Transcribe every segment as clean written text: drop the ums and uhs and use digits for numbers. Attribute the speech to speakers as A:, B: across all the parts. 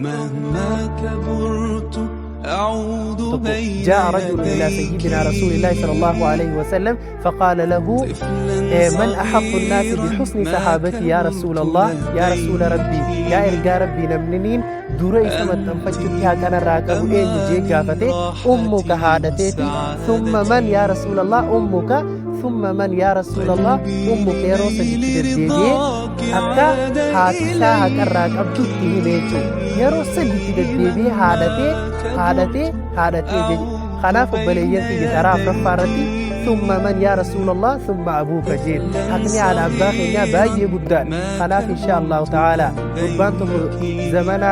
A: مهما كبرت أعود
B: Tokko
A: بين
B: جاء رجل إلى سيدنا رسول الله صلى الله عليه وسلم فقال له
A: طفلا
B: من أحق الناس
A: صغيرا
B: بحسن
A: ما
B: صحابتي يا
A: كبرت
B: رسول الله يا رسول ربي يا إرجاء ربي نمنين dura isa
A: أنت
B: maxxanfachutti haqanarraa qabu eenyu jee
A: أماني
B: gaafate ummuka
A: راحتي
B: haadhateeti thumma man
A: وسعادتي
B: yaa rasuulallah ummuka thumma man yaa rasuulallah
A: قلبي
B: ummuka yeroo saditti
A: لنيل
B: deddeebi'ee
A: رضاك
B: akka
A: عاد
B: haati isaa haqarraa
A: إليك
B: qabdutti hime jechuudha. Yeroo saditti deddeebi'ee haadhatee
A: مهما
B: haadhatee
A: كبرت
B: haadhatee jedhe.
A: أعود
B: Kanaaf
A: بين
B: obboleeyyan kiyya karaa afuraffaa irratti
A: يديك
B: thumma man yaa rasuulallah thumma abuuka jeen.
A: طفلا
B: Haqni haadha abbaa keenyaa
A: صغيرا
B: baay'ee guddaadha.
A: ما
B: Kanaaf insha Allahu
A: كبرت
B: ta'ala gurbaan tokko
A: لديك
B: zamana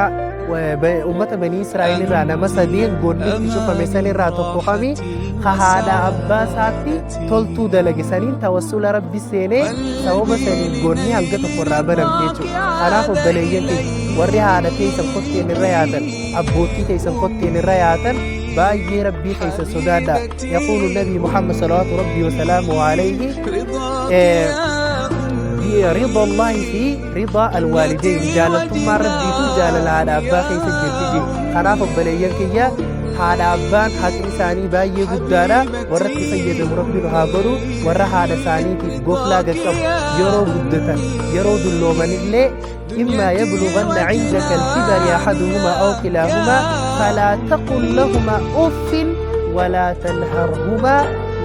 B: ummata banii Israa'el irraa nama sadeen goonni itti cufame
A: أماني
B: san irraa tokko kami
A: راحتي
B: ka haadha abbaa isaatti
A: وسعادتي
B: toltuu dalage saniin tawassula rabbi seenee sababa
A: قلبي
B: saniin goonni hanga
A: لنيل
B: tokko irraa banamte
A: رضاك
B: jechuudha. Kanaaf
A: عاد
B: obboleeyyan keenya warri haadha teessan kotteen irra yaatan abbootii teessan kotteen irra yaatan baay'ee rabbii keessa sodaadha.
A: حبيبتي
B: Yaquulu nabii Muhammad salawaatu rabbii wasalaamu alayhi
A: رضاك
B: eh,
A: يا أمي
B: رضا الله في رضا الوالدين
A: جنتي
B: jaalattummaan rabbiitu jaalala haadha abbaa keessa jirti je kanaaf obboleeyyan kiyya haadha abbaan haqni isaanii baay'ee guddaadha warra itti fayyadamu rabbi nu haa godhu warra haadha isaaniitiif goflaa
A: رضاك
B: qaqqabu
A: يا
B: yeroo guddatan yeroo dulloomanillee إما
A: دنيتي
B: يبلغن عندك الكبر أحدهما أو كلاهما
A: ودنياي
B: فلا تقل لهما أف ولا تنهرهما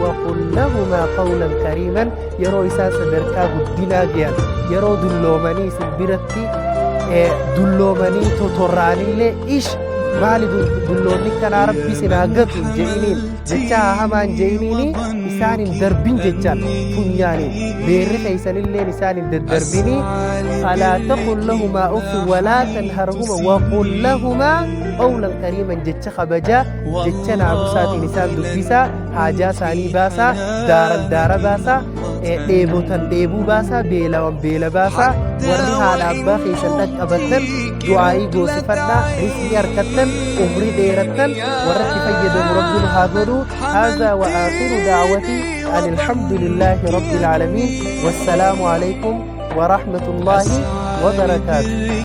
B: وقل لهما قولا كريما yeroo isaan sadarkaa guddinaa gahan yeroo dulloomanii isin biratti dulloomanii totorraanillee ish maali dulloonni kanaa rabbi isin haa gatu je'iniin jecha hamaan je'iniini isaan hin darbin jechaan funyaaniin beerri keeysanilleen isaan hin daddarbinii
A: أسعى
B: فلا تقل
A: لبرك
B: لهما أف ولا
A: لا
B: تنهرهما
A: حببت
B: وقل لهما قولا كريما jecha kabajaa jecha naamusaatiin
A: والله
B: isaan
A: لن
B: dubbisaa haajaa isaanii
A: ألقي
B: baasaa daaran daara baasaa
A: حنانا
B: dheebotan dheebuu baasaa beelawan beela baasaa
A: حتى
B: warri haadha
A: وإن
B: abbaa keessan dhaqqabattan
A: أعطيك
B: du'aayii
A: مقلة
B: goosifadhaa rizqii harkattan umrii dheerattan
A: عيني يا
B: warra itti fayyadamu rabbiin haa godhu هذا
A: من
B: وآخر دعوتي
A: حملتيني
B: أن الحمد لله
A: وضمك
B: رب العالمين
A: يميني
B: والسلام عليكم ورحمة الله
A: أسعى
B: وبركاته.
A: لبرك.